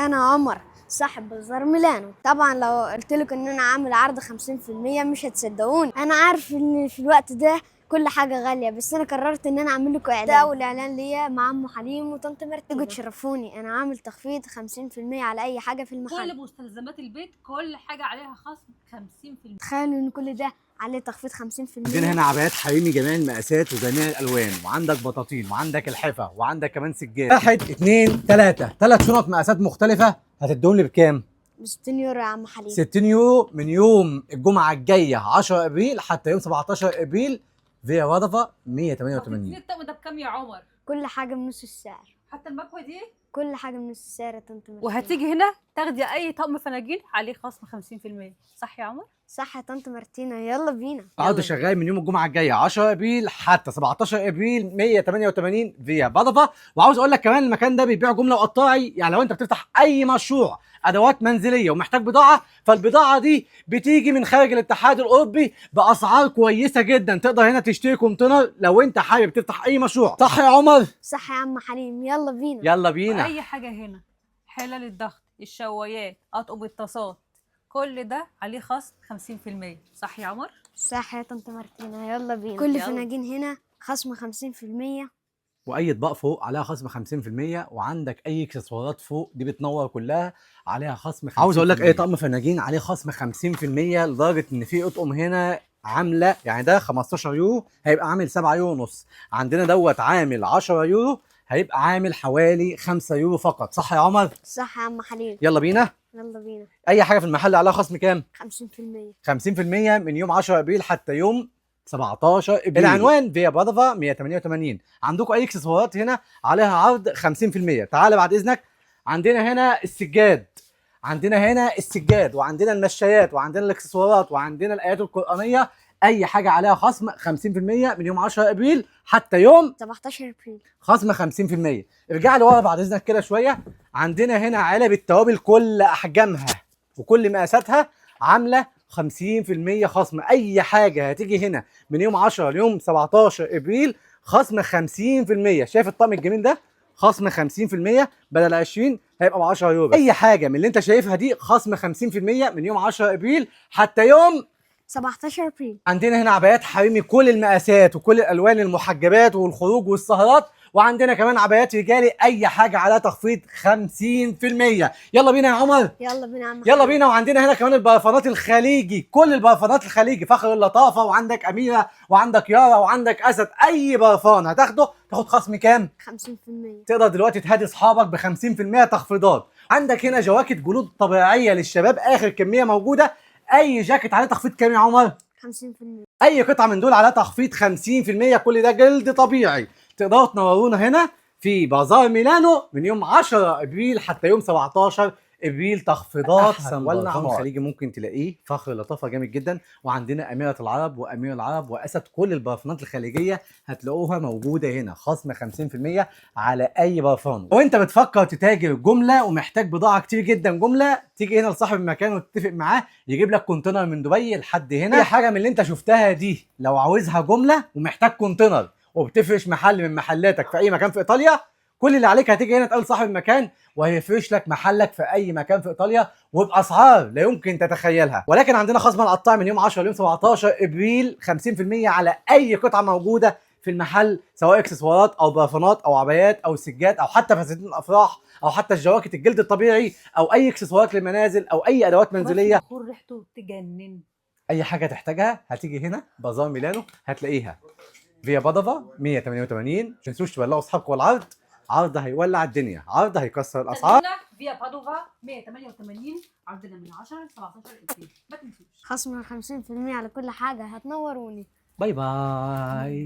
انا عمر صاحب بازار ميلانو. طبعا لو قلت لكم ان انا عامل عرض 50% مش هتصدقوني. انا عارف ان في الوقت ده كل حاجة غالية، بس انا قررت ان انا اعمل لكم اعلان. ده اول اعلان ليا مع عمو حليم وطنط مرتين. تيجوا تشرفوني، انا عامل تخفيض 50% على اي حاجة في المحل. كل مستلزمات البيت كل حاجة عليها خصم 50%. تخيلوا ان كل ده عليه تخفيض 50%. عندنا هنا عبايات حريمي جميع المقاسات وجميع الالوان، وعندك بطاطين وعندك الحفه وعندك كمان سجاد. 1 2 3 3 شنط مقاسات مختلفة. هتديهم لي بكام؟ ب 60 يورو يا عم حليم. 60 يورو من يوم الجمعة الجاية 10 ابريل حتى يوم 17 ابريل. فيا بادوفا 188. الطقم ده بكام يا عمر؟ كل حاجة بنص السعر. حتى المكوه دي كل حاجة بنص السعر يا طنط مرتين. وهتيجي هنا تاخدي اي طقم فناجين عليه خصم 50%، صح يا عمر؟ صح يا طنط مارتينا، يلا بينا. العرض شغال من يوم الجمعة الجاية 10 ابريل حتى 17 ابريل 188 فيا بادوفا. وعاوز اقول لك كمان المكان ده بيبيع جملة وقطاعي، يعني لو انت بتفتح اي مشروع ادوات منزلية ومحتاج بضاعة، فالبضاعه دي بتيجي من خارج الاتحاد الاوروبي باسعار كويسة جدا. تقدر هنا تشتري container لو انت حابب تفتح اي مشروع. صح يا عمر؟ صح يا عم حليم، يلا بينا. يلا بينا. اي حاجة هنا، حلل الضغط، الشوايات، اطقم الطاسات، كل ده عليه خصم 50%، صح يا عمر؟ صح يا طنط مارتينا، يلا بينا. كل فناجين هنا خصم 50%، واي اطباق فوق عليها خصم 50%، وعندك اي اكسسوارات فوق دي بتنور كلها عليها خصم 50%. عاوز اقول لك اي طقم فناجين عليه خصم 50%، لدرجة ان في اطقم هنا عامله يعني ده 15 يورو هيبقى عامل 7 يورو ونص، عندنا دوت عامل 10 يورو هيبقى عامل حوالي 5 يورو فقط. صح يا عمر؟ صح يا عم حليم. يلا بينا. يلا بينا. اي حاجة في المحل عليها خصم كام؟ 50%. 50% من يوم 10 ابريل حتى يوم 17 ابريل. العنوان فيا بادوفا 188. عندكم اي اكسسوارات هنا عليها عرض 50%. تعالى بعد اذنك. عندنا هنا السجاد، عندنا هنا السجاد، وعندنا المشايات، وعندنا الاكسسوارات، وعندنا الايات القرانية. اي حاجة عليها خصم 50% من يوم 10 ابريل حتى يوم 17 ابريل. خصم 50%. ارجع لي ورا بعد اذنك كده شوية. عندنا هنا علب التوابل كل احجامها وكل مقاساتها عامله 50% خصم. اي حاجة هتيجي هنا من يوم 10 ليوم 17 ابريل خصم 50%. شايف الطقم الجميل ده؟ خصم 50%، بدل 20 هيبقى ب 10 يورو. اي حاجة من اللي انت شايفها دي خصم 50% من يوم 10 ابريل حتى يوم 17 ابريل. عندنا هنا عبايات حريمي كل المقاسات وكل الالوان، المحجبات والخروج والسهرات، وعندنا كمان عبايات رجالي. اي حاجة عليها تخفيض 50%. يلا بينا يا عمر. يلا بينا يا عم. يلا بينا. وعندنا هنا كمان البرفانات الخليجي، كل البرفانات الخليجي، فخر اللطافه، وعندك اميره، وعندك يارا، وعندك اسد. اي برفان هتاخده تاخد خصم كام؟ 50%. تقدر دلوقتي تهدي اصحابك ب 50% تخفيضات. عندك هنا جواكت جلود طبيعية للشباب، اخر كمية موجودة. اي جاكيت عليه تخفيض كام يا عمر؟ 50%. اي قطعه من دول عليها تخفيض 50%. كل ده جلد طبيعي. تقدروا تنورونا هنا في بازار ميلانو من يوم 10 ابريل حتى يوم 17 ابريل. تخفيضات ولع نار. خليجي ممكن تلاقيه فخر لطافة جامد جدا. وعندنا اميره العرب وامير العرب واسد، كل البرفانات الخليجية هتلاقوها موجودة هنا. خصم 50% على اي برفان. وانت بتفكر تتاجر جملة ومحتاج بضاعة كتير جدا جملة، تيجي هنا لصاحب المكان وتتفق معاه يجيب لك container من دبي لحد هنا. اي حاجة من اللي انت شفتها دي لو عاوزها جملة ومحتاج container وبتفرش محل من محلاتك في اي مكان في ايطاليا، كل اللي عليك هتيجي هنا تقول صاحب المكان وهيفرش لك محلك في اي مكان في ايطاليا وباسعار لا يمكن تتخيلها. ولكن عندنا خصم القطاع من يوم 10 ليوم 17 ابريل 50% على اي قطعه موجودة في المحل، سواء اكسسوارات او برفانات او عبايات او سجاد او حتى فساتين الافراح او حتى الجواكت الجلد الطبيعي او اي اكسسوارات للمنازل او اي ادوات منزلية. بخور ريحته تجنن. اي حاجة تحتاجها هتيجي هنا بازار ميلانو هتلاقيها. فيا بادوفا 188. ما تنسوش تبلغوا اصحابكم العرض. عرض هيولع الدنيا، عرض هيكسر الاسعار. فيا بادوفا 188، عرضنا من 10 ل 17 ابريل، ما تنسوش. خصم 50% على كل حاجة. هتنوروني. bye bye.